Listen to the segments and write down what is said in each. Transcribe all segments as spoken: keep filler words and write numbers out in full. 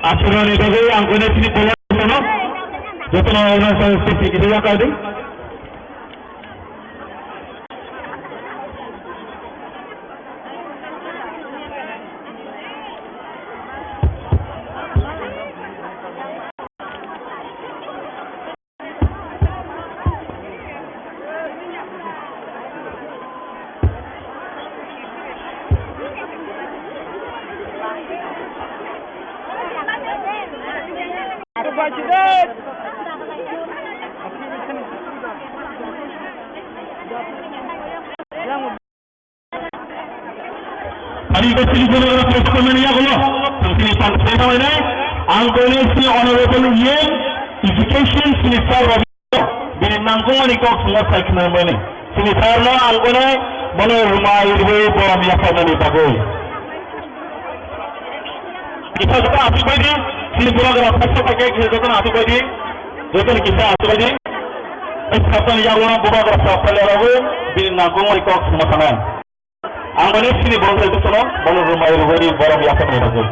Aswrani bagwi ang kono chini pola jotono, jotono Arunachal state ni kisa yakardi. Ani ko sini kono na press ko mani yago lo. Sini pan sini na. Ang kono sini honorable E M, education sini sir Ravi. Bini nangkukmani kok swngo sai khna mani. Sini sir no ang kono bono rwmai rwui borom yapharmani bagwi. Kisa joto aswk bai di, sini bubagra paisa paikhe kisa jotono aswk bai di, jotono kisa aswk bai di. Bai sakni yago no bubagra sa phailai rwui bini nangkukmani kok swngo sanai. Ang mane sini borok bai kusuno, bono rwmai rwmai borok yaphar ni bagwi.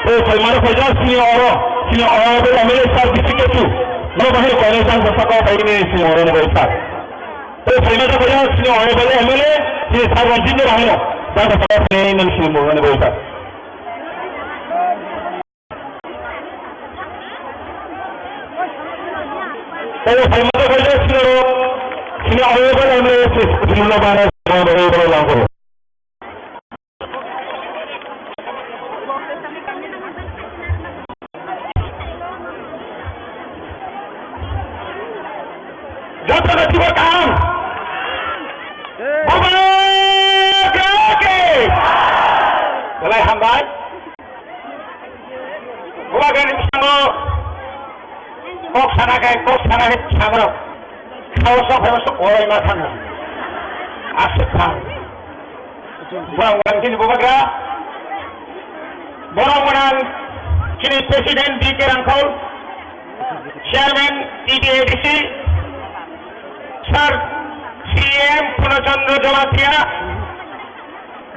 Tei phaimani phaijak sini oro, sini oro bai M L A sir B C K two. No bahai koine jang jasa kok bai ni sini oro ni bai sir. Tei phaimani phaijak sini oro bai M L A, sini sir Ranjit ni bahai no. Jang jasa kok bai ni sini oro ni bai sir. Tei phaimani phaijak sini oro, sini honorable M L A sini sini no bahai no oro bai langkoro. Joto no tibor kaham. Bubagra ki. Belai hambai. Bubagrani bisingo kok sana khe, kok sana khe saborok. Khao sok hai sok korai ma thang. Aswk thang. Borok gwnang chini bubagra, borok gwnang chini President B K Rangkhol, Chairman T T A D C, Sir C M Purno Chandra Jamatia,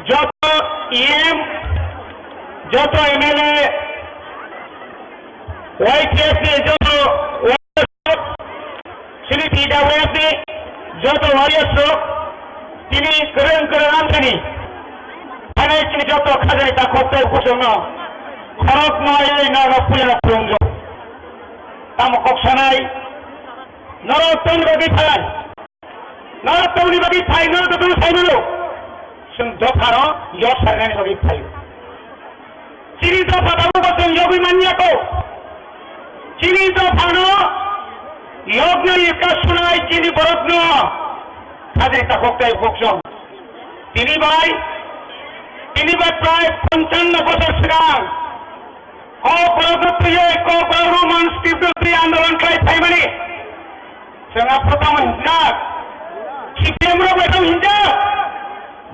joto E M, joto M L A, Y T F ni joto warriors rok, chini T W F ni joto warriors rok, tini kwrwng kwrwng amchini. Phainai chini joto khajani takhuk tei buchung no khorok no aywi no no puila no khulumjak. Tamo kok sanai, norok tongni bagwi phalai. Norok tongni bagwi phai, norok tongni sai mano. Chwng dophano yok sarnani bagwi phaio. Chini dopha tabukbo chwng yogwi manya kho. Chini dophano yoknani ka sunai chini borokno khajai takhuk tei buchung. Tini bai, tini bai prai ponchano bochor swkang kok borokno twiwi, kok borok Roman script twi andolon khlai phaimani. Chwng aphuru tamo hinjak, C P M rok bai tamo hinjak.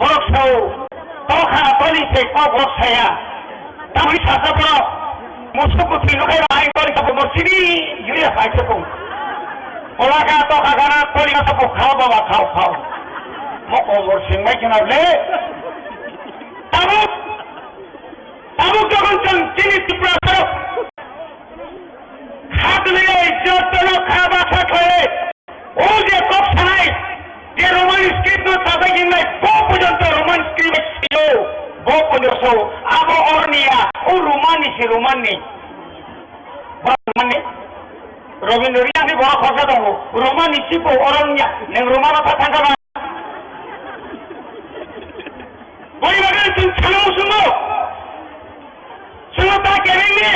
Borok sao, tokha toni se kok borok saya. Tamni sasa borok, musuk kutwi nukhai bai toni sabo morsidi yuri hai se kung. Kolaka tokha gana toni sabo khao baba khao khao. Moko bor singbai kena le. Tabuk, tabuk jokhon chwng chini Tripura sarok. Kha twnwi jotono kha baksa khlaiwi, o je kok sanai, je Roman script no sajak hinai, bo porjonto Roman script sio, bo porjonto sao, abo oroni ya, o Roman ni se Roman ni. Ba Roman ni? Robindra Reang ni borok khorsa tongo, Roman ni si bo oroni ya, nwng Roman o ta thangkha ba? Boni bagwi chwng sana muchungo. Chwngno ta kebengni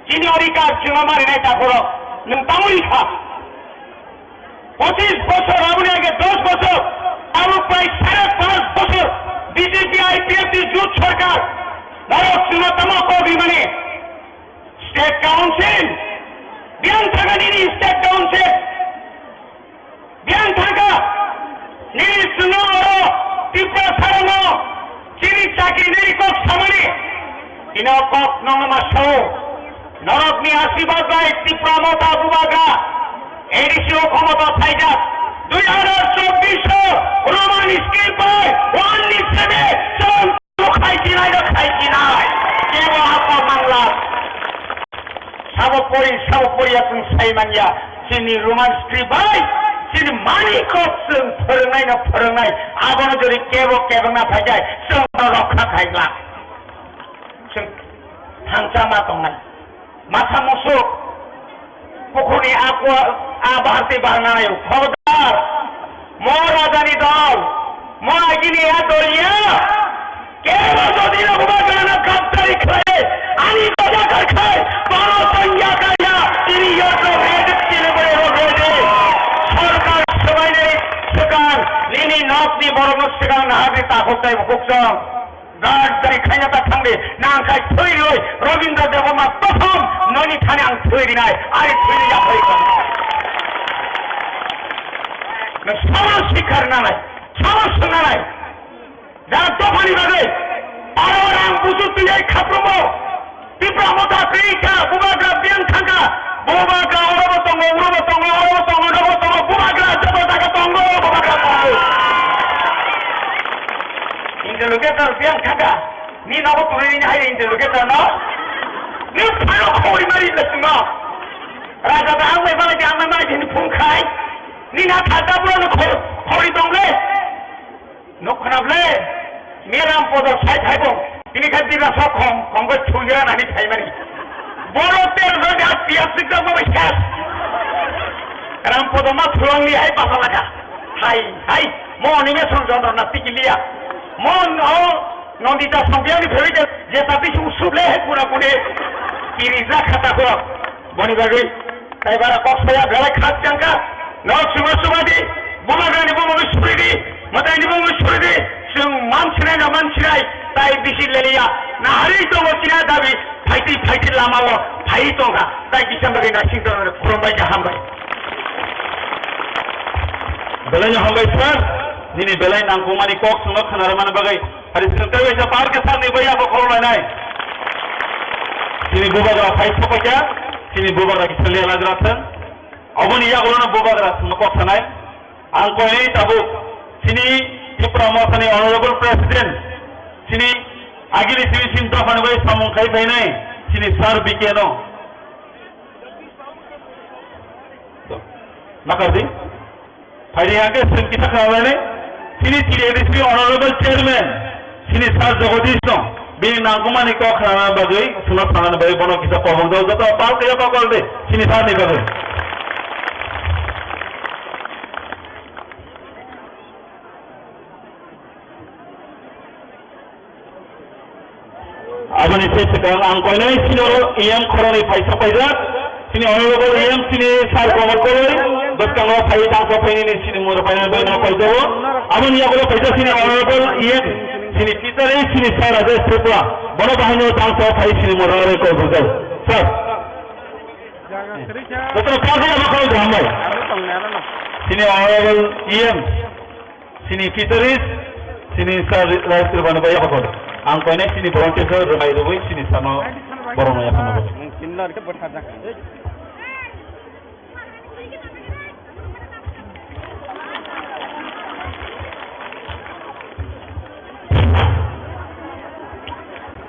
chini odhikar chwngno marinai takhorok nwng tamoni kha. Pochis bochor aboni age dos bochor, abo prai sare panch bochor B J P I P F T jut sorkar norok chwngno tamo kok rimani. State Council, biyang thangani ni State Council. Biyang thangkha, nini chwngno oro Tripura sarano chini chakri nini kok samani. Tini o kok nongno ma sao. Norokni asirwad bai Tripura Motha Bubagra A D C o khomota phaijak. Dui hazar chobbish o Roman script bai only Tanya, chini Roman script bai, chini mani kok chwng phwrwngnai no phwrwngnai, abono jodi kebo kebengna phaikhe chwng no rokha khaigla. Chwng thangcha ma tongnai. Masa musuk, pukhuni akwa, a baharti baharnai, khobordar, mo rajani dol, mo agini a doliya, Kebo jodi no bubagrano kaptari khlai, ani doja kar khai, bono tongya kaya, tini yorno rede, tini bore ro rede. Sorkar swmaini swkang, nini nokni borokno swkang naharni takhuk tei bukhuk chwng. Gardari khaina ta thangdi, nang khai thwi rwi, Robindra Debbarma prothom noni thani ang thwi rinai, ani thwini yaphai kha. Nwng samano sikar nanai, samano swngnanai. Jara dophani bagwi aro rang busu twi ai khapromo. Tipra motha twi kha, bubagra biyang thangkha. Bubagra orobo tongo, urobo tongo, orobo tongo, nobo tongo, bubagra joto jaga tongo, bubagra tongo. Interlocutor biyang thangkha. Ni nogo tuli ni hai interlocutor no. Ni phano khori mari le tungo. Raja da ang mai mali, ang mai mali ni phung khai. Ni na thata bro no khori tong le. Nuk khna ble, ni Ram Podo sai thai bo, tini kha dibra sok khom, khom khe thungra nani phaimani. Boro ter roi da tiya sikda bo sas. Ram Podo ma thulangni hai basa laka. Hai, hai, mo animation genre na tikiliya. Mo no, Nandita Songpiyani phaiwi de, je tapi sung suble hai pura pune. Kiri ja khata ko, boni bagwi. Tai bara kok saya belai khas jangka. No suba suba di. Bubagrani bubagrani suri di. Mataini bubagrani suri di. Sung mansinai no mansinai. Tai bisi leliya. Nahari tongo china dabi. Phaiti phaiti lama o. Phai tongka. Tai kisam bagi nasing tongka. Khulumbai ka hambai. Belai no hambai sir. Nini belai nangkukmani kok sungno khanarmani bagwi. Hari sini tei waisa park ke sani bai abo khoro lainai. Sini bubagra phai sopaikha, sini bubagra kisa lela grathang. Aboni yagulo no bubagra sini kok sanai. Ang koinai tabuk sini Tipra Mothani Honorable President sini agini sini sini dophani bai samung khai phainai sini Sir B K no. Nakardi? Phaidi hake sini kita khabai ni, sini T D C Honorable Chairman, sini Sir Jagadish no, bini nangkukmani kok khana bagwi, suna thangani bagwi, bono kisa kobong do, joto pal kaya pakol de, sini Sir ni bagwi. Aboni se swkang ang koinai sino E M khoroknwi phaisa paijak. Sini Honorable E M sini Sir Komol Koloi, bwskango phai tangsa phainani sini mura phainani bai no paijago. Aboni yagulo paijak sini Honorable E M sini teacher sini Sir Rajesh Tripura. Bono bahaino tangsa phai sini mura bai koi bujak. Sir. Doktor Kazi Abakal Rambai. Sini Honorable E M. Sini Fitoris, sini Sir Rai Tirbani bai yakotor. Ang koinai sini volunteer rwmai rwui sini samo borokno yaphano.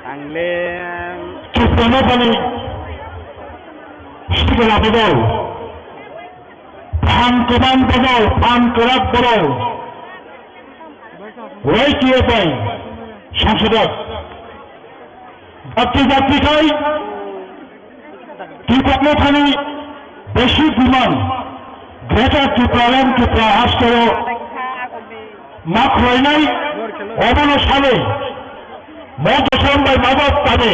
Ang le. Chusma pani. Sikla bedal. Phan kwbang borok, phan kwrak borok. Y T F bai, Sangsodok. Jati jati khai, Tripura thani besi demand, Greater Tipraland Tripura hasteo ma khwlainai, obono sale, mo dosom bai mabok tani,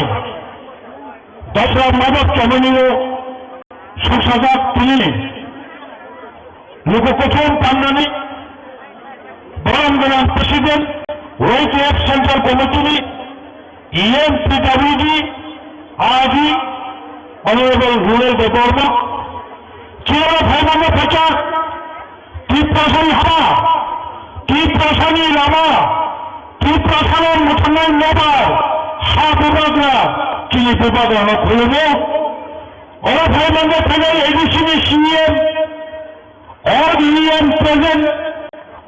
dosra mabok chamani o, Sungsajak tini luku kuthum tangmani borok gwnang President Y T F Central Committee ni E M P W D R D Honorable Rural Debbarma chwla phaimano phaikha Tiprasani ha, Tiprasani lama, Tiprasani mwthangwi nobar ha bubagra chini bubagrano khulumo. Oro phaimano phainai A D C ni C E M, all E M present,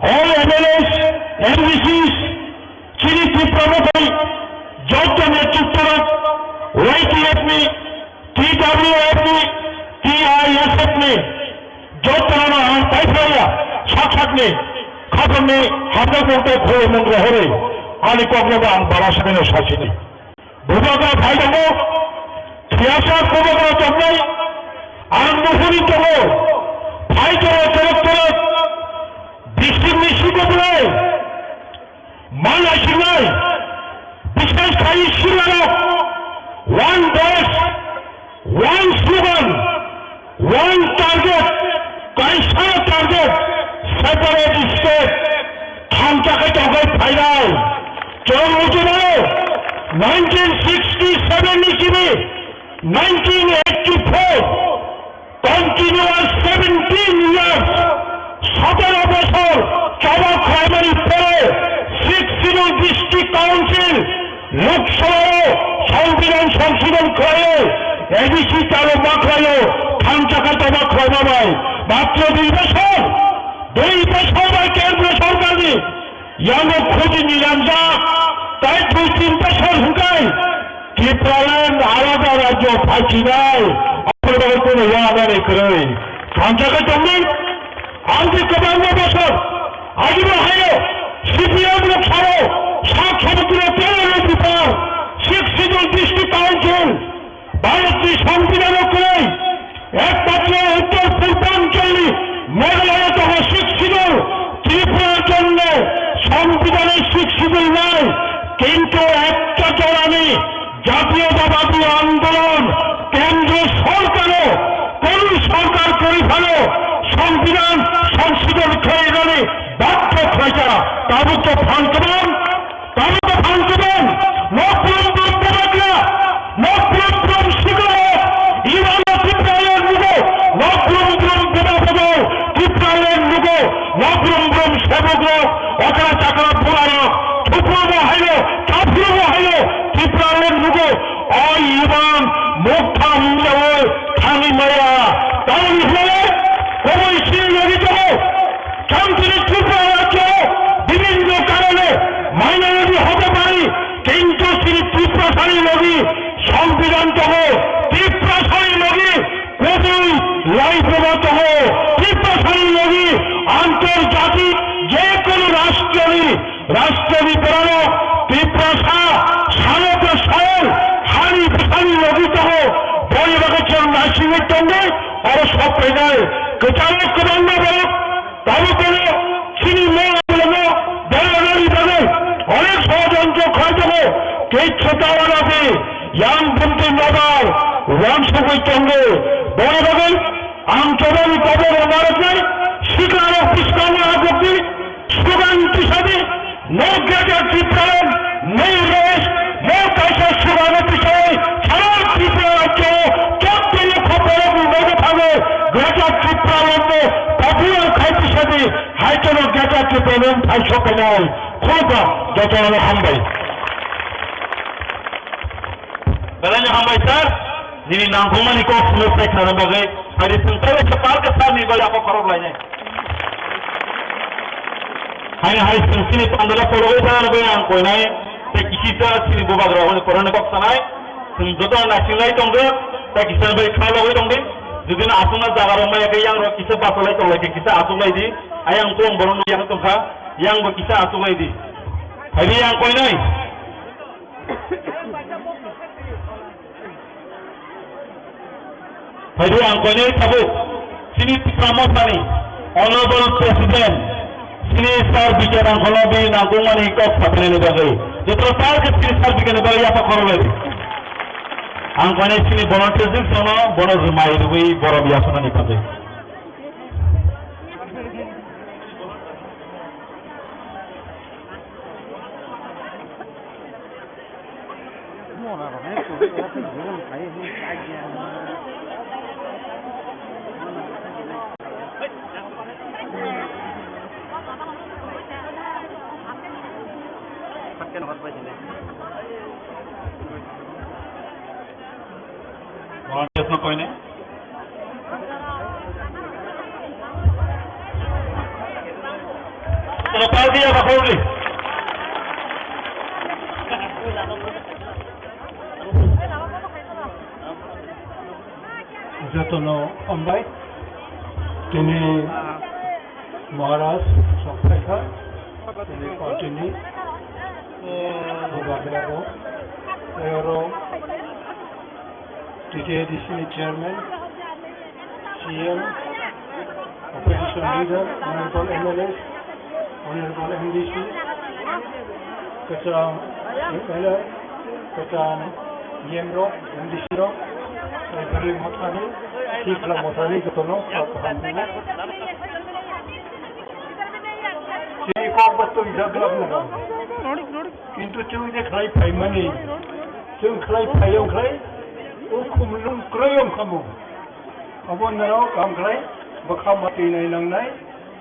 all M L As, M D Cs, chini Tipra Mothani joto netritworok, Y T F ni, T W F ni, T I S ni jotono ang paiphlaiya, sak sakni khapangni hamjakmung tei khulumung rohorwi ani koknobo ang bara swkangno sachini. Bubagra phai tongo, thiyasa bubagra tongnai, ang nuhuri tongo, phai tongo torok torok, district ni siko belai, Mala sinai, bishesh khai silarok, one voice, one slogan, one target, kaisa target, separate state, thansa khai tongkhai phainai. Chwng ujunai, nineteen sixty-seven ni simi, nineteen eighty-four, Continuous seventeen years, সতেরো বছর choba khlaimani pore Sixth Schedule District Council Lok Sabha-o Songbidan songsodhon khlaio, A D C chalo ma khlaio, thansa khai choba khlaima bai matro dui bochor, dui bochor bai kendro sorkarni yango khuti ni ranjak, tai dui tin bochor hwnkhe Tipraland alada rajyo phaichinai, aboni bagwi kunu yanani kwrwi. Thansa khe tongmung, ang je kwbangma bosor agini haino C P M rok sao, sak samudro tei rok bipar, Sixth Schedule District Council, Bharatni Songbidan o kwrwi, Ekmatro uttor purbanchal ni Meghalaya tongo Sixth Schedule, Tripura jongno Songbidan o Sixth Schedule nai, kintu ekta jorani jatiyotabadi andolon kendro sorkaro, konu sorkar kori phano Songbidan songsodhon khlainani badhyo khlaijak, tabuk to phan kwbang. Tamo to phan kwbang, nok brum brum bubagra, nok brum brum sikla, Iwano Tipraland nugo, nok brum brum bubagra, Tipraland nugo, nok brum brum sebok rok, okra chakra bura rok, thupro bo haino, chaphuru bo haino, Tipraland nugo, o Iwan mukha mungyaui thangwi maya, tamoni hwnwi, kwbui sini logi tongo. Chang chini Tripura rajyo bibhinno karone minority hote pari, kintu chini Tiprasani logi Songbidan tongo, Tiprasani logi koboi laibuma tongo, Tiprasani logi antorjatik je kono rashtroni, rashtroni borano Tiprasa sanokra sayan hani bwsani logi tongo, boni bagwi chwng naisingwi tongwi oro sok phainai. Kwcharo kwbangma borok Tabuk khe chini mol abolongo berajani bagwi onek sojontro khlai tongo. Kichu ta wana se yang bumtwi nobar wansugwi tongo. Boni bagwi ang chobani kobo rok narwknai, siklarok bwskango agukdi, sugan tisadi, no greater Tipraland, no rest, no kaisa sugan tisadi, sara Tripura rajyo, chotto lokho borok ni nogo thango, greater Tipraland no popular khai tisadi, hai tono greater Tipraland phai sokainai, khulumkha, jotono hambai. Belai no hambai sir, nini nangkukmani kok phunuk sai khnana bagwi, hai di chwng tei sir ni bai yapha khorok lainai. Haino hai chwng chini pandora phorogwi thangna bagwi ang koinai, tei kisa chini bubagrok hwnwi porani kok sanai. Chwng joto naisinglai tongdi, tei kisa bai khalogwi tongdi. Jodi no aswkna jaga rok maya khe yang rok kisa bachalai tonglai khe kisa achuklai di. Ayang tong borok no yang tongkha, yang bo kisa achuklai di. Hai di ang koinai. Phaidi ang koinai tabuk chini Tipra Mothani Honorable President chini Sir B K Rangkholo bini nangkukmani kok saphainani bagwi joto sir khe chini Sir B K ni bagwi yapha khoroknai. Ang koinai chini volunteers ni sono bono rwmai rwui borom yasunani bagwi. Volunteers no koine. Jotono hambai. Tini Maharaj sokphaikha, tini party ni bubagra rok, tei oro T T A D C ni chairman, C M, opposition leader, honorable M L As, honorable M D C, kwcham M L A, kwcham E M rok, M D C rok, tei belai mothani, Tikla mothani jotono kha kaham rwo. Chini kok bo twi jak glak nang. Kintu chwng je khlai phaimani, chwng khlai phai wng khlai, o khumlung kwrwi wng kha mo. Obo norok kaham khlai bwkha ma twi nai nangnai.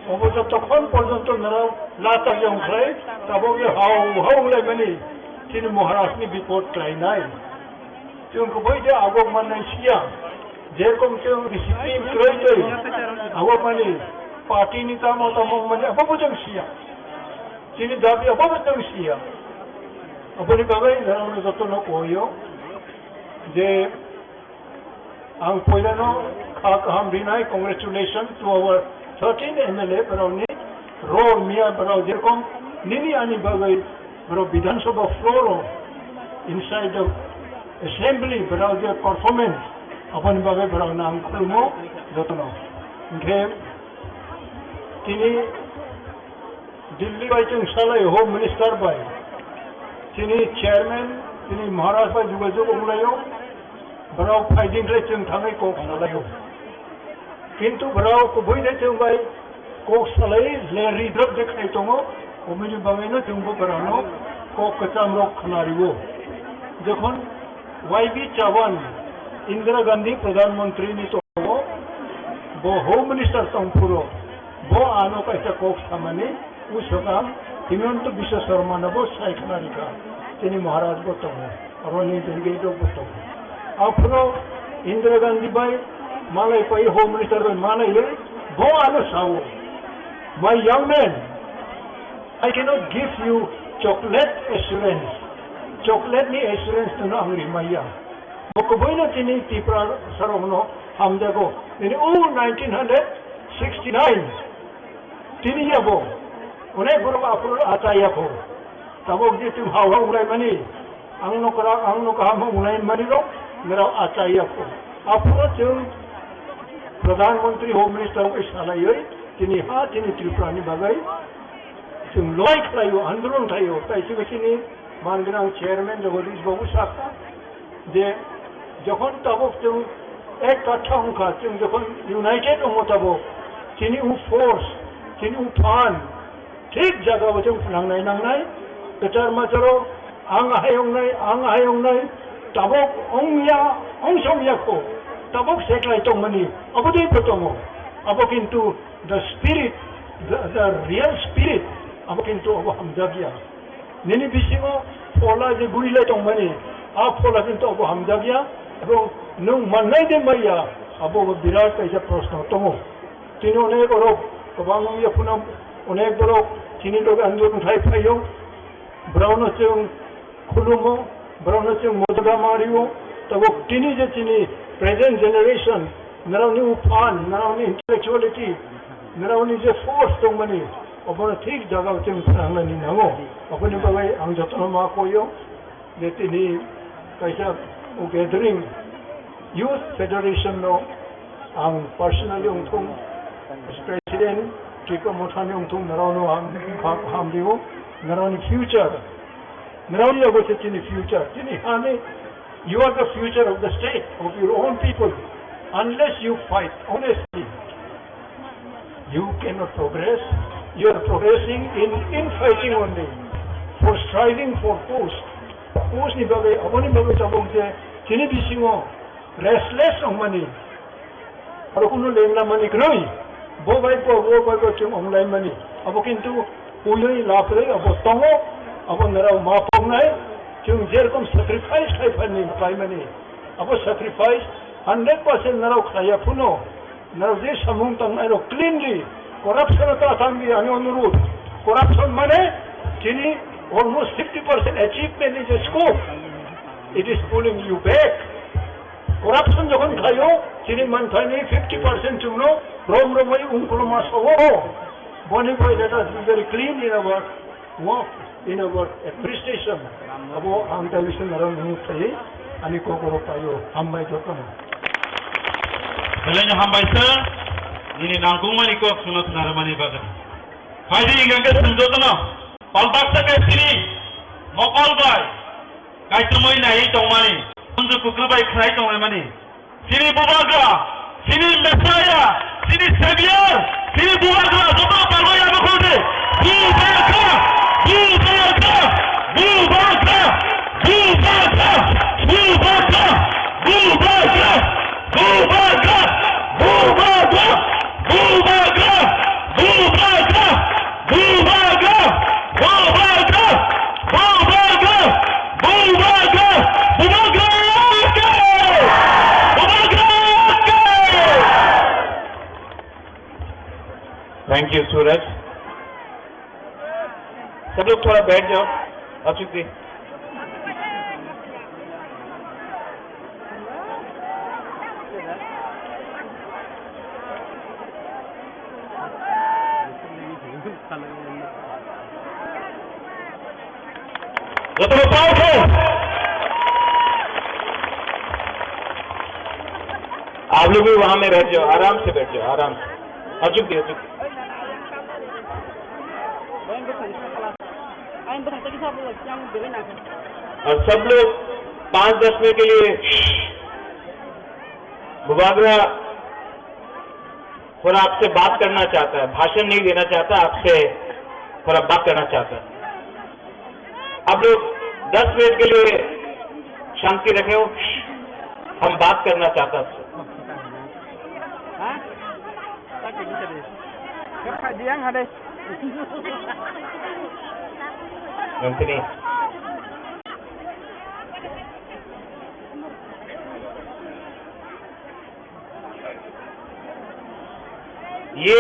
Obo jotokhon porjonto norok lachak ya wng khlai, tabok je hao hao wng laimani chini Maharaj ni bipod khlainai. Chwng kubui je agok mannai siya, jerokom chwng discipline kwrwi twi agok mani party ni tamo tamo wng mani abo bo chwng siya. Chini dabi abo bo chwng siya. Aboni bagwi norok jotono koyo je Ang poilano kha kaham rinai, congratulations to our thirteen M L A borokni role miya borok jerokom nini ani bagwi borok Bidhan Sabha floor o inside the assembly borok je performance aboni bagwi borokno ang khulumo jotono. Hinkhe tini Delhi bai chwng salai Home Minister bai, chini chairman, chini Maharaj bai jogajog wnglaio, borok phaiding khlai chwng thangwi kok salaio. Kintu borok kubui de chwng bai kok salai le ridrop de khai tongo, oboni bagwino chwngbo borokno kok kwcham rok khna rwo. Jokhon Y B Chavan, Indira Gandhi Pradhan Mantri ni to Bo Home Minister tongphuru, bo ano kaisa kok samani, usokam Himanta Biswa Sarma no bo sai khna rikha, chini Maharaj bo tongo, oro ni delegate rok bo tongo. Aphuru Indira Gandhi bai malai pai Home Minister bai malai le, bo ano sao, "My young man, I cannot give you chocolate assurance, chocolate ni assurance no ang rimaya." Bo kubuino chini Tipra sarokno hamjago. Nini o nineteen hundred sixty nine tini yabo onek borok aphuru achai yakho. Tabok je chwng hao hao wnglaimani, ang no kwrak, ang no kaham wnglaimani manirok, norok achai yakho. Aphuru chwng Pradhan Mantri, Home Minister bai salaiwi tini ha tini Tripura ni bagwi chwng loi khlaio, andolon khlaio. Tai chwng chini mangrang chairman Jagadish Babu sakha, je jokhon tabok chwng ek katha wngkha, chwng jokhon united wngo tabok, chini u force, chini u phan thik jaga o chwng phnangnai nangnai. Kwchar macharo ang ahai wngnai, ang ahai wngnai, tabok wngya, wngsa wngya kho, tabok seklai tongmani abo dei bo tongo. Abo kintu the spirit, the, the real spirit, abo kintu abo hamjakya. Nini bisingo phola je gurilai tongmani, a phola kintu abo hamjakya, ebong nwng mannai de maya, abo bo birat kaisa proshno tongo. Tini onek borok kwbang wngya phano, onek borok chini loge andolon khai phaio, borokno chwng khulumo, borokno chwng mojoda ma rio, tabok tini je chini present generation, norokni u phan, norokni intellectuality, norokni je force tongmani, obono thik jagao chwng phranglaini nango. Aboni bagwi ang jotono ma koyo je tini kaisa gathering, Youth Federation no ang personally wngthung, as president, Tripura Mothani wngthung, norokno ang kha kaham rio, norokni future, norokni loge se chini future, chini hani, you are the future of the state, of your own people. Unless you fight honestly, you cannot progress. You are progressing in, in fighting only, for striving for post. Post ni bagwi, aboni bagwi tabok je chini bisingo restless wngmani, aro kunu lengna mani kwrwi, bo bai bo, bo bai bo chwng wnglaimani. Abo kintu uiwi laphlwi abo tongo, abo norok ma pongnai, chwng jerokom sacrifice khai phani khlaimani, abo sacrifice hundred percent norok khlaiya phano, norok je samung tangnairok cleanly, corruption ta thangdi ani onurudh. Corruption mane chini almost fifty percent achievement ni je scope, it is pulling you back. Corruption jokhon khaio, chini manthaini fifty percent chwngno rom romwi ungkuluma sao. Boni bai let us be very clean in our work, in our administration. Abo ang television narang nung sai ani kokoro paio, hambai jotono. Belai no hambai sir, nini nangkukmani kok chwngno khwnarwmani bagwi. Phaidi hingkha khe chwng jotono pal baksa khe chini mokol bai kaichomwi naiwi tongmani, kunju kukrwi bai khlai tonglaimani. Chini Bubagra, chini Messiah, chini Savior, chini Bubagra, joto palmai abo khulde. Bubagra, Bubagra, Bubagra, Bubagra, Bubagra, Bubagra, Bubagra, Bubagra, Bubagra, Bubagra, Bubagra, Bubagra, Bubagra, Bubagra, Bubagra, Bubagra, Bubagra ke! Bubagra ke! Thank you, Suraj. सब लोग थोड़ा बैठ जाओ, अचुक जी। आप लोग भी वहां में बैठ जाओ, आराम से बैठ जाओ, आराम से। अचुक जी, अचुक। और सब लोग पाँच दस मिनट के लिए, बुबागरा थोड़ा आपसे बात करना चाहता है, भाषण नहीं देना चाहता, आपसे थोड़ा बात करना चाहता है। आप लोग दस मिनट के लिए शांति रखें, हम बात करना चाहता है आपसे। ये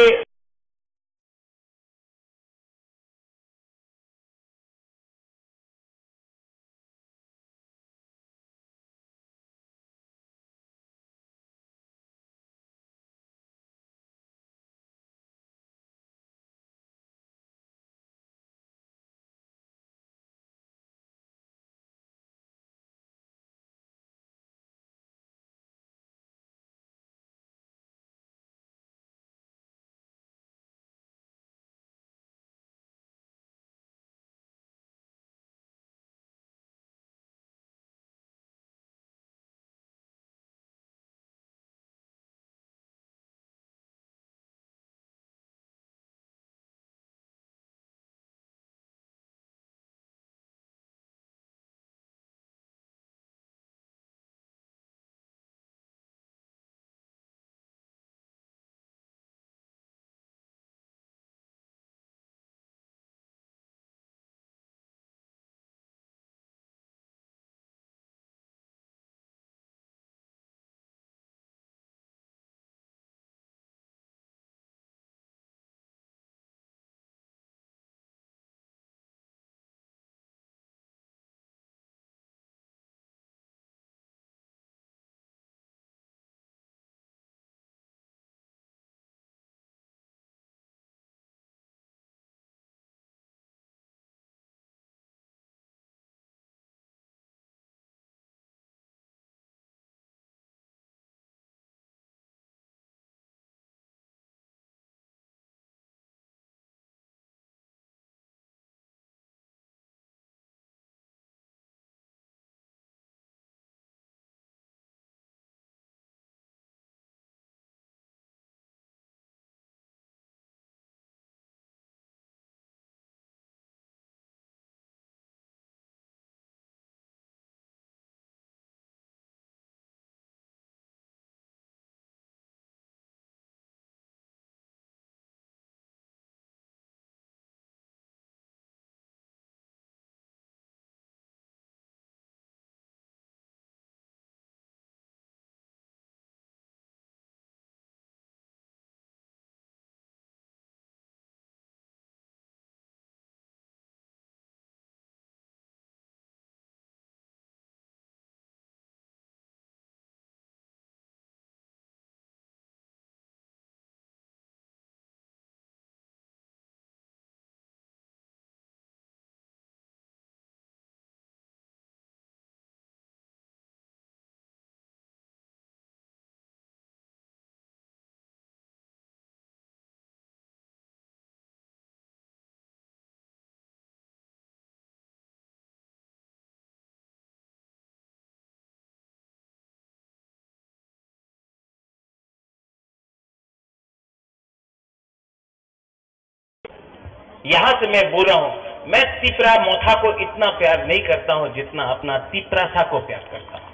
यहाँ से मैं बोल रहा हूँ, मैं तिपरा मोथा को इतना प्यार नहीं करता हूँ जितना अपना तिपरासा को प्यार करता हूँ।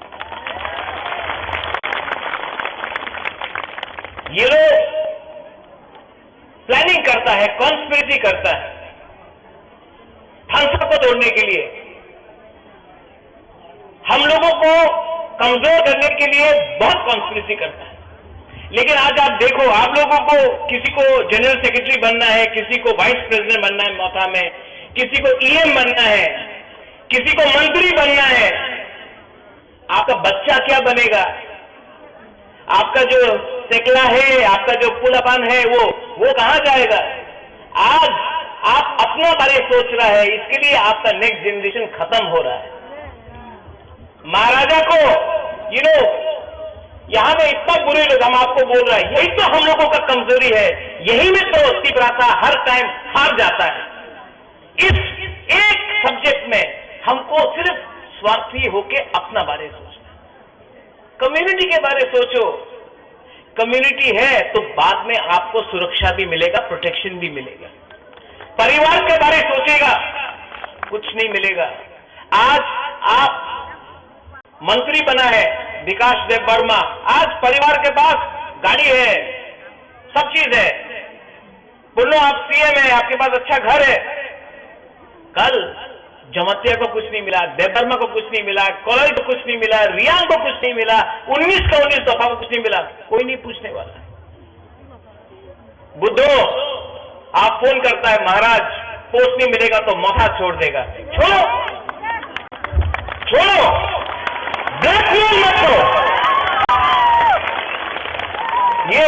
ये लोग प्लानिंग करता है, कॉन्स्पिरेसी करता है थानसा को तोड़ने के लिए। हम लोगों को कमजोर करने के लिए बहुत कॉन्स्पिरेसी करता है। लेकिन आज आप देखो, आप लोगों को, किसी को जनरल सेक्रेटरी बनना है, किसी को वाइस प्रेसिडेंट बनना है मोथा में, किसी को ईएम बनना है, किसी को मंत्री बनना है, आपका बच्चा क्या बनेगा? आपका जो सेकला है, आपका जो पुलापान है, वो वो कहाँ जाएगा? आज आप अपना बारे सोच रहा है, इसके लिए आपका नेक्स्ट जनरेशन खत्म हो रहा है। महाराजा को, यू नो, यहाँ में इतना बुरे लोग, हम आपको बोल रहा है, यही तो हम लोगों का कमजोरी है। यही में तो तिपरासा हर टाइम हार जाता है। इस एक सब्जेक्ट में हमको सिर्फ स्वार्थी होके अपना बारे सोचना है। कम्युनिटी के बारे सोचो। कम्युनिटी है तो बाद में आपको सुरक्षा भी मिलेगा, प्रोटेक्शन भी मिलेगा। परिवार के बारे सोचेगा, कुछ नहीं मिलेगा। आज आप मंत्री बना है विकास देव वर्मा, आज परिवार के पास गाड़ी है, सब चीज है। बोलो, आप सीएम है, आपके पास अच्छा घर है। कल जमातिया को कुछ नहीं मिला, देवर्मा को कुछ नहीं मिला, कलई को कुछ नहीं मिला, रियांग को कुछ नहीं मिला, उन्नीस का उन्नीस दफा को कुछ नहीं मिला, कोई नहीं पूछने वाला। बुद्धो, आप फोन करता है, महाराज, पोस्ट नहीं मिलेगा तो माथा छोड़ देगा। छोड़ो, छोड़ो, ब्लैकमेल मत करो। ये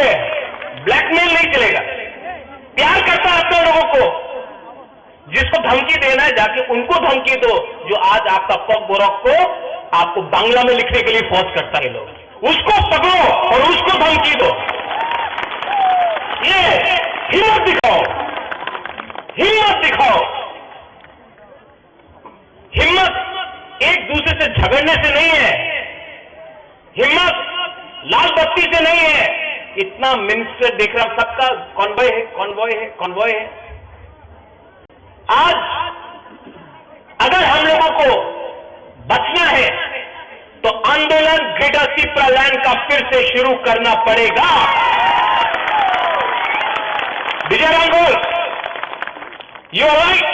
ब्लैकमेल नहीं चलेगा। प्यार करता है अपने लोगों को, जिसको धमकी देना है जाके उनको धमकी दो। जो आज आपका पग बोरक को आपको बांग्ला में लिखने के लिए फोर्स करता है लोग, उसको पकड़ो और उसको धमकी दो। ये हिम्मत दिखाओ, हिम्मत दिखाओ। हिम्मत एक दूसरे से झगड़ने से नहीं है, हिम्मत लाल बत्ती से नहीं है। इतना मिनिस्टर देख रहा हूं, सबका कॉन्वॉय है, कॉन्वॉय है, कॉन्वॉय है। आज अगर हम लोगों को बचना है तो आंदोलन ग्रेटर तिप्रालैंड का फिर से शुरू करना पड़ेगा। विजय रांगोल, यू आर राइट।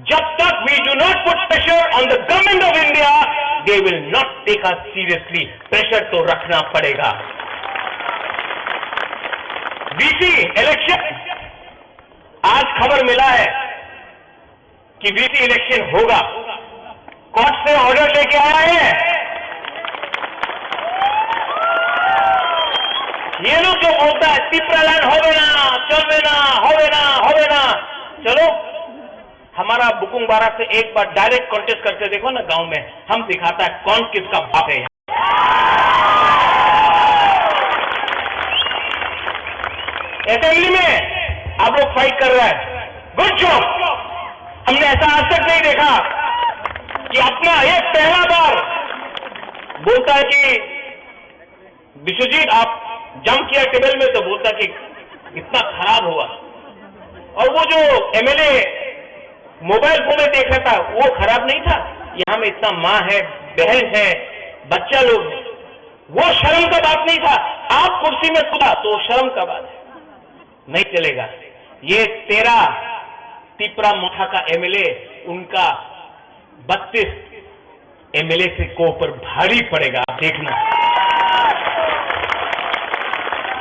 जब तक we do not put pressure on the government of India, they will not take us seriously। Pressure तो रखना पड़ेगा। वीसी इलेक्शन, आज खबर मिला है कि वीसी इलेक्शन होगा। कोर्ट से ऑर्डर लेके आया है। ये लोग जो बोलता है तिप्रालैंड होवे ना, चलवे ना, होवे ना, होवे ना, चलो हमारा बुकुंग बारा से एक बार डायरेक्ट कॉन्टेस्ट करके देखो ना गांव में, हम दिखाता है कौन किसका बाप है। असेंबली में आप लोग फाइट कर रहा है, गुड जॉब। हमने ऐसा आज तक नहीं देखा कि अपना एक पहला बार बोलता है कि विश्वजीत, आप जंप किया टेबल में, तो बोलता कि इतना खराब हुआ। और वो जो एमएलए मोबाइल फोन में देख रहा था, वो खराब नहीं था। यहाँ में इतना माँ है, बहन है, बच्चा लोग है, वो शर्म का बात नहीं था। आप कुर्सी में कूदा तो शर्म का बात है, नहीं चलेगा। ये तेरा तिपरा मोथा का एमएलए, उनका बत्तीस एमएलए से को ऊपर भारी पड़ेगा, आप देखना।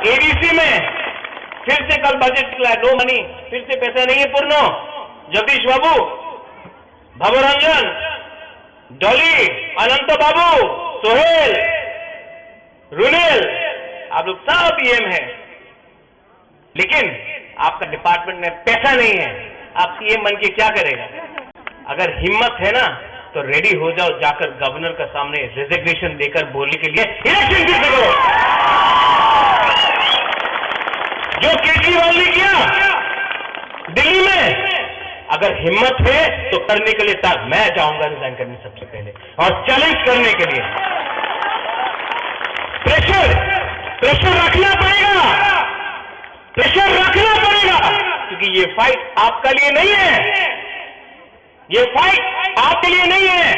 एडीसी में फिर से कल बजट निकला है, नो मनी, फिर से पैसा नहीं है पूर्णो। जगदीश बाबू, भवरंजन, डॉली, अनंत बाबू, सोहेल, रुनेल, आप लोग सब ईएम हैं। लेकिन आपका डिपार्टमेंट में पैसा नहीं है, आप सीएम बन के क्या करेगा? अगर हिम्मत है ना, तो रेडी हो जाओ, जाकर गवर्नर का सामने रेजिग्नेशन देकर बोलने के लिए इलेक्शन फिर से करो। जो केजरीवाल ने किया दिल्ली में, अगर हिम्मत है तो करने के लिए तैयार। मैं जाऊंगा रिजाइन करने सबसे पहले और चैलेंज करने के लिए। प्रेशर, प्रेशर रखना पड़ेगा, प्रेशर रखना पड़ेगा। क्योंकि ये फाइट आपका लिए नहीं है, ये फाइट आपके लिए नहीं है,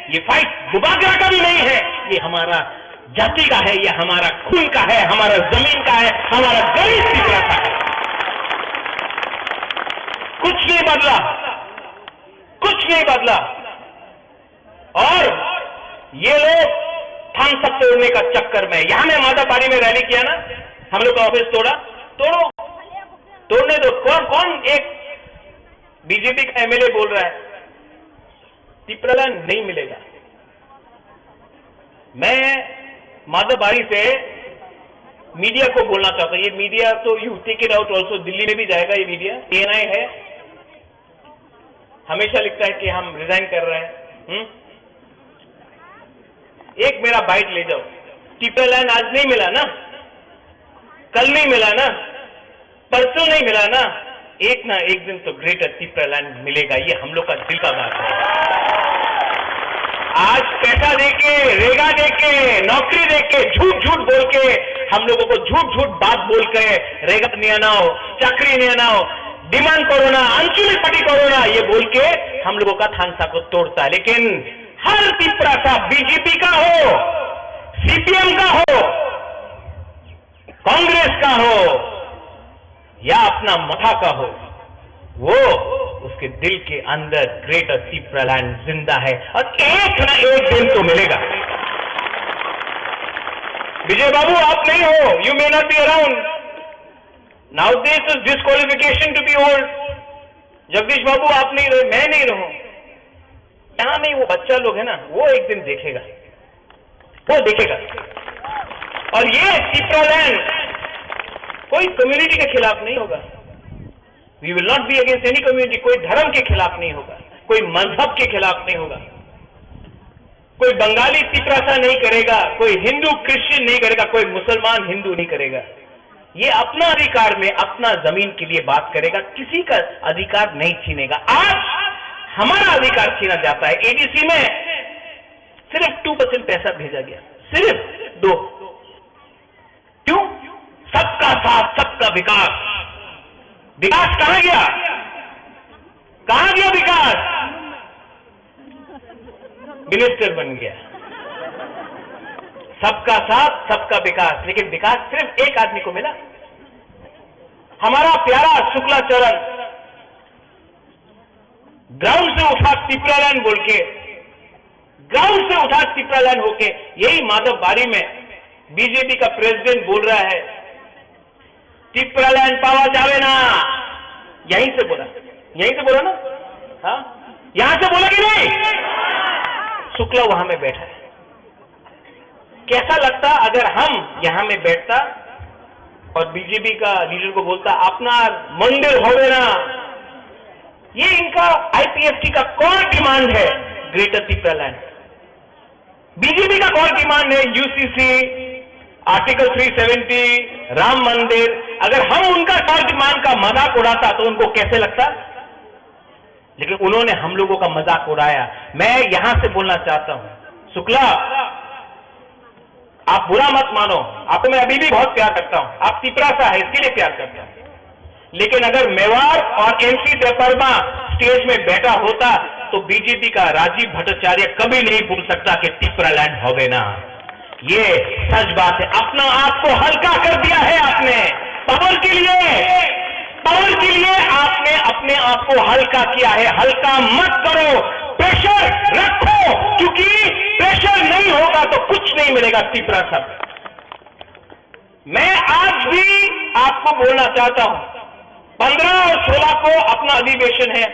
ये फाइट बुबागरा का भी नहीं है, ये हमारा जाति का है, ये हमारा खून का है, हमारा जमीन का है, हमारा गरीब तिपरा का है। कुछ नहीं बदला, कुछ नहीं बदला। और ये लोग थान सब तोड़ने का चक्कर में, यहाँ मैं माधवबाड़ी में रैली किया ना, हम लोग का ऑफिस तोड़ा, तोड़ो, तोड़ने दो। कौन कौन एक बीजेपी का एमएलए बोल रहा है तिपरालैंड नहीं मिलेगा? मैं माधवबाड़ी से मीडिया को बोलना चाहता हूँ, ये मीडिया तो you take it out also, Delhi में भी जाएगा ये मीडिया, एएनआई है, हमेशा लिखता है कि हम रिजाइन कर रहे हैं। हम्म? एक मेरा बाइट ले जाओ, तिपरालैंड आज नहीं मिला ना, कल नहीं मिला ना, परसों नहीं मिला ना, एक ना एक दिन तो ग्रेटर तिपरालैंड मिलेगा। ये हम लोग का दिल का बात है। आज पैसा देके, रेगा देके, नौकरी देके, झूठ झूठ बोल के, हम लोगों को झूठ झूठ बात बोल के रेगा नहीं आनाओ, चाकरी नहीं आनाओ, डिमांड कोरोना, अंचुली पार्टी कोरोना, ये बोल के हम लोगों का थानसा को तोड़ता है। लेकिन हर तिपरासा, बीजेपी का हो, सीपीएम का हो, कांग्रेस का हो या अपना मठा का हो, वो, उसके दिल के अंदर ग्रेटर तिपरालैंड जिंदा है और एक ना एक दिन तो मिलेगा। विजय बाबू, आप नहीं हो, you may not be around, now this is disqualification to be old। Jagdish बाबू, आप नहीं रहे, मैं नहीं रहूं, यहाँ में वो बच्चा लोग है ना, वो एक दिन देखेगा, वो देखेगा। और ये तिपरालैंड कोई कम्युनिटी के खिलाफ नहीं होगा, we will not be against any community। कोई धर्म के खिलाफ नहीं होगा, कोई मजहब के खिलाफ नहीं होगा, कोई बंगाली तिपरासा नहीं करेगा, कोई हिंदू क्रिश्चियन नहीं करेगा, कोई मुसलमान हिंदू नहीं करेगा। ये अपना अधिकार में, अपना जमीन के लिए बात करेगा, किसी का अधिकार नहीं छीनेगा। आज हमारा अधिकार छीना जाता है। एडीसी में सिर्फ टू परसेंट पैसा भेजा गया, सिर्फ दो। क्यों? सबका साथ, सबका विकास। विकास कहाँ गया? कहाँ गया विकास? मिनिस्टर बन गया। सबका साथ, सबका विकास, लेकिन विकास सिर्फ एक आदमी को मिला। हमारा प्यारा शुक्लाचरण ग्राउंड से उठा तिपरालैंड बोल के, ग्राउंड से उठा तिपरालैंड होके यही माधवबाड़ी में बीजेपी का प्रेसिडेंट बोल रहा है, तिपरालैंड पावा जावे ना। यहीं से बोला, यहीं से बोला ना? हाँ, यहाँ से बोला कि नहीं? शुक्ला वहां में बैठा है। कैसा लगता अगर हम यहाँ में बैठता और बीजेपी का लीडर को बोलता, अपना मंदिर होवे ना? ये इनका आईपीएफटी का कोर डिमांड है, ग्रेटर तिपरालैंड। बीजेपी का कोर डिमांड है UCC, article three seventy, Ram मंदिर। अगर हम उनका कोर डिमांड का मजाक उड़ाता तो उनको कैसे लगता? लेकिन उन्होंने हम लोगों का मजाक उड़ाया। मैं यहां से बोलना चाहता हूं, शुक्ला, आप बुरा मत मानो, आपको मैं अभी भी बहुत प्यार करता हूं, आप तिपरासा है, इसके लिए प्यार करता हूं। लेकिन अगर मेवाड़ और एमपी देबबर्मा स्टेज में बैठा होता तो बीजेपी का राजीव भट्टाचार्य कभी नहीं बोल सकता कि तिपरालैंड होवे ना। ये सच बात है। अपना आप को हल्का कर दिया है आपने पावर के लिए, पावर के लिए आपने अपने आप को हल्का किया है। हल्का मत करो, प्रेशर रखो, क्योंकि प्रेशर नहीं होगा तो कुछ नहीं मिलेगा। तिपरासा, मैं आज भी आपको बोलना चाहता हूं, पन्द्रह और सोलह को अपना अधिवेशन है।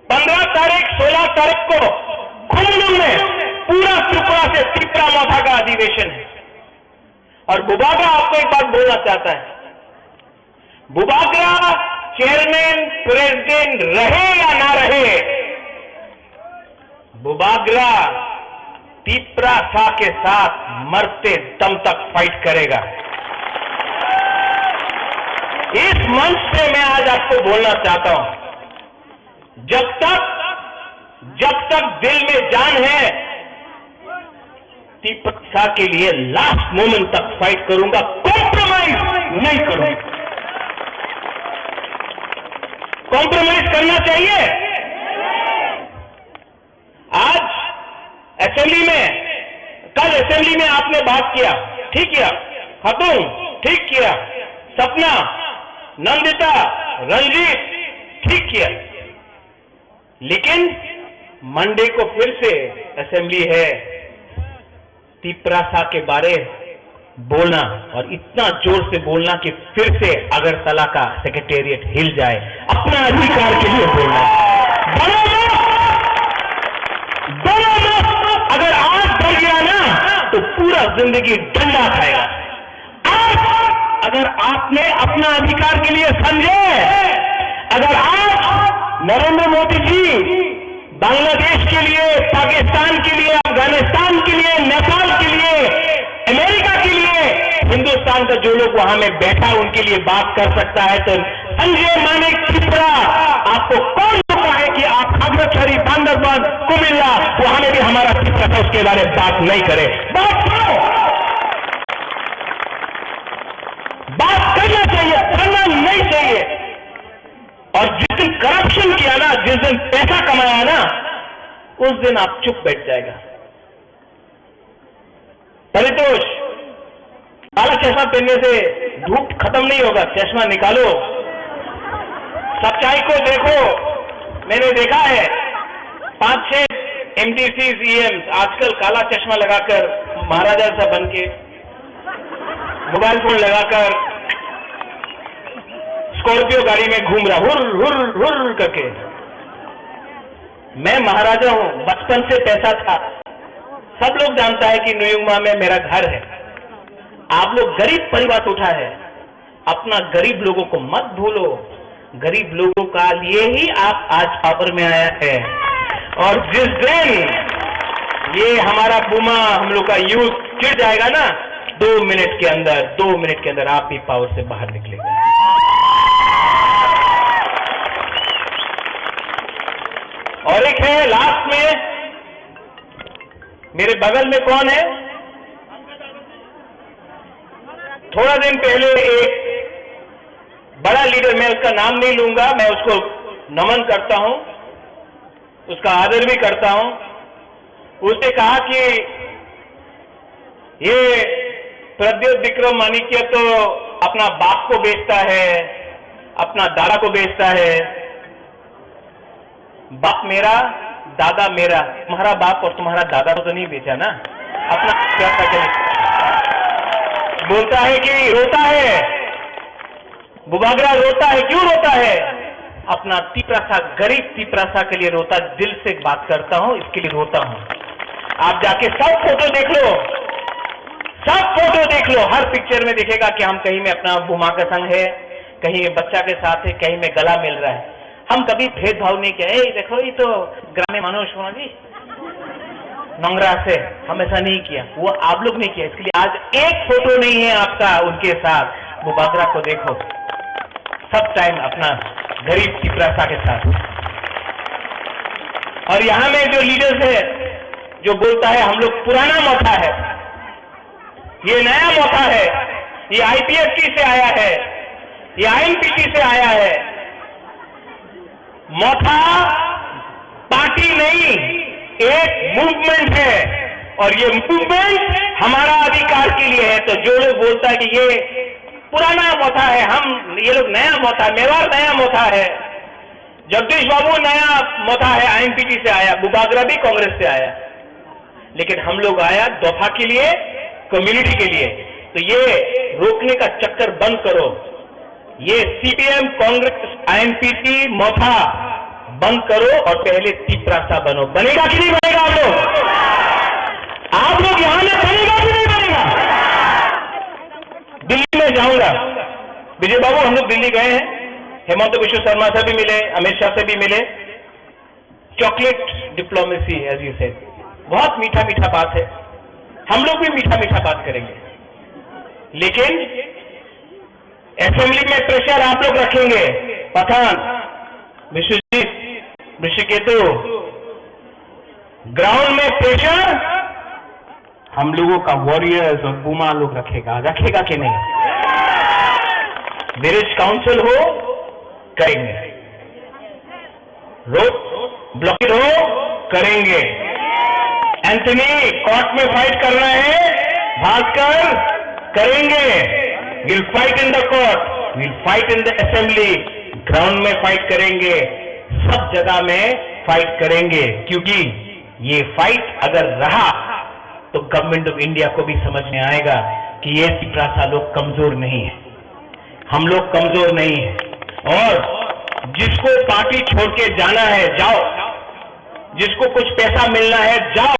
पन्द्रह तारीख, सोलह तारीख को खुमलुंग में पूरा त्रिपुरा से तिपरा मोथा का अधिवेशन है। और बुबागरा आपको एक बात बोलना चाहता है, बुबागरा चेयरमैन प्रेसिडेंट रहे या ना रहे, बुबागरा तिपरासा के साथ मरते दम तक फाइट करेगा। इस मंच से मैं आज आपको बोलना चाहता हूं, जब तक, जब तक दिल में जान है, तिपरासा के लिए लास्ट मोमेंट तक फाइट करूंगा, कॉम्प्रोमाइज नहीं करूंगा। कॉम्प्रोमाइज करना चाहिए? आज असेंबली में, कल असेंबली में आपने बात किया, ठीक किया। खातून, ठीक किया। सपना, नंदिता, रंजीत, ठीक किया। लेकिन मंडे को फिर से असेंबली है। तिपरासा के बारे बोलना और इतना जोर से बोलना कि फिर से अगरतला का सेक्रेटेरिएट हिल जाए, अपना अधिकार के लिए बोलना। दोनों लोग, दोनों लोग अगर आज डर गया ना, तो पूरा जिंदगी डंडा खाएगा। आज अगर आपने अपना अधिकार के लिए समझे, अगर आज नरेंद्र मोदी जी बांग्लादेश के लिए, पाकिस्तान के लिए, अफगानिस्तान के लिए, नेपाल के लिए, अमेरिका के लिए, हिंदुस्तान का जो लोग वहां में बैठा उनके लिए बात कर सकता है, तो संजय मानिक तिपरा, आपको कौन रोका है कि आप खागड़ाछड़ी, बांदरबान, कुमिल्ला, वहां में भी हमारा तिपरा था, उसके बारे में बात नहीं करें? बात करो, बात करना चाहिए, करना नहीं चाहिए। और जिस दिन करप्शन किया ना, जिस दिन पैसा कमाया ना, उस दिन आप चुप बैठ जाएगा। परितोष, काला चश्मा पहनने से धूप खत्म नहीं होगा, चश्मा निकालो। सच्चाई को देखो, मैंने देखा है, पांच छह एमडीसी, ईएम आजकल काला चश्मा लगाकर महाराजा सा बन के, मोबाइल फोन लगाकर, स्कॉर्पियो गाड़ी में घूम रहा, हुर हुर हुर करके। मैं महाराजा हूँ, बचपन से पैसा था। सब लोग जानता है कि नुयुंगमा में मेरा घर है। आप लोग गरीब परिवार से उठा है, अपना गरीब लोगों को मत भूलो। गरीब लोगों का लिए ही आप आज पावर में आया है। और जिस दिन ये हमारा बुमा, हम लोग का यूथ चिढ़ जाएगा ना, दो मिनट के अंदर, दो मिनट के अंदर आप भी पावर से बाहर निकलेगा। और एक है लास्ट में, मेरे बगल में कौन है? थोड़ा दिन पहले एक बड़ा लीडर, मैं उसका नाम नहीं लूंगा, मैं उसको नमन करता हूं, उसका आदर भी करता हूं। उसने कहा कि ये प्रद्योत विक्रम माणिक्य तो अपना बाप को बेचता है, अपना दादा को बेचता है। बाप मेरा, दादा मेरा, तुम्हारा बाप और तुम्हारा दादा को तो नहीं बेचा ना, अपना क्या करके बोलता है कि रोता है, बुबागरा रोता है, क्यों रोता है? अपना तिपरासा, गरीब तिपरासा के लिए रोता, दिल से बात करता हूँ, इसके लिए रोता हूँ। आप जाके सब फोटो देख लो, सब फोटो देख लो, हर पिक्चर में दिखेगा कि हम कहीं में अपना बुमा के संग है, कहीं में बच्चा के साथ है, कहीं में गला मिल रहा है। हम कभी भेदभाव नहीं किया, "ए, देखो, ये तो ग्रामीण मानुष होना जी, नंगरा से", हम ऐसा नहीं किया, वो आप लोग ने किया। इसके लिए आज एक फोटो नहीं है आपका उनके साथ। वो बागरा को देखो, सब टाइम अपना गरीब तिपरासा के साथ। और यहाँ में जो लीडर्स है, जो बोलता है हम लोग पुराना मथा है, ये नया मोथा है, ये आईपीएफटी से आया है, ये आईएनपीटी से आया है। मोथा पार्टी नहीं, एक मूवमेंट है, और ये मूवमेंट हमारा अधिकार के लिए है। तो जो लोग बोलता है कि ये पुराना मोथा है, हम, ये लोग नया मोथा, मेवाड़ नया मोथा है, जगदीश बाबू नया मोथा है, आईएनपीटी से आया, बुबागरा भी कांग्रेस से आया, लेकिन हम लोग आया दफा के लिए, कम्युनिटी के लिए। तो ये रोकने का चक्कर बंद करो, ये सीपीएम, कांग्रेस, आईएनपीटी मोथा बंद करो और पहले तिपरासा बनो। बनेगा कि नहीं बनेगा आप लोग? आप लोग यहाँ में बनेगा कि नहीं बनेगा? दिल्ली में जाऊंगा, विजय बाबू, हम लोग दिल्ली गए हैं, हेमंत बिश्व शर्मा से भी मिले, अमित शाह से भी मिले। Chocolate diplomacy, as you said, बहुत मीठा मीठा बात है, हम लोग भी मीठा मीठा बात करेंगे, लेकिन असेंबली में प्रेशर आप लोग रखेंगे। पठान, विश्वजीत, ऋषिकेतु, ग्राउंड में प्रेशर हम लोगों का वॉरियर्स और बुमा लोग रखेगा, रखेगा कि नहीं? विलेज काउंसिल हो, करेंगे। रोक, ब्लॉकेड हो, करेंगे। एंथनी, कोर्ट में फाइट करना है, भास्कर, करेंगे। We'll fight in the court, we'll fight in the assembly, ground में फाइट करेंगे, सब जगह में फाइट करेंगे, क्योंकि ये फाइट अगर रहा तो गवर्नमेंट ऑफ इंडिया को भी समझ में आएगा कि ये तिपरासा लोग कमजोर नहीं है। हम लोग कमजोर नहीं है। और जिसको पार्टी छोड़ के जाना है, जाओ। जिसको कुछ पैसा मिलना है, जाओ।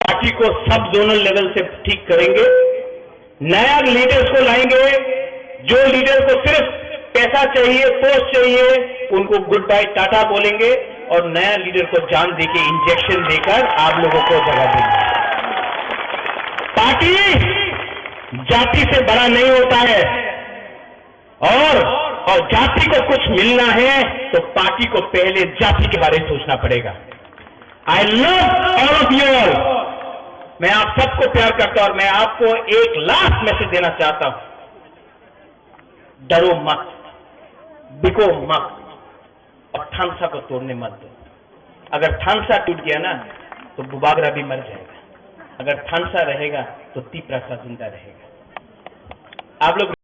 पार्टी को सब जोनल लेवल से ठीक करेंगे। नया लीडर्स को लाएंगे। जो लीडर को सिर्फ पैसा चाहिए, पोस्ट चाहिए, उनको गुड बाय टाटा बोलेंगे और नया लीडर को जान देके, इंजेक्शन देकर आप लोगों को जगह देंगे। पार्टी जाति से बड़ा नहीं होता है। और, और जाति को कुछ मिलना है तो पार्टी को पहले जाति के बारे में सोचना पड़ेगा। I love all of you all। मैं आप सबको प्यार करता हूं और मैं आपको एक लास्ट मैसेज देना चाहता हूं, डरो मत, बिको मत, और थानसा को तोड़ने मत दो। अगर थानसा टूट गया ना, तो बुबागरा भी मर जाएगा। अगर थानसा रहेगा, तो तिपरासा जिंदा रहेगा। आप लोग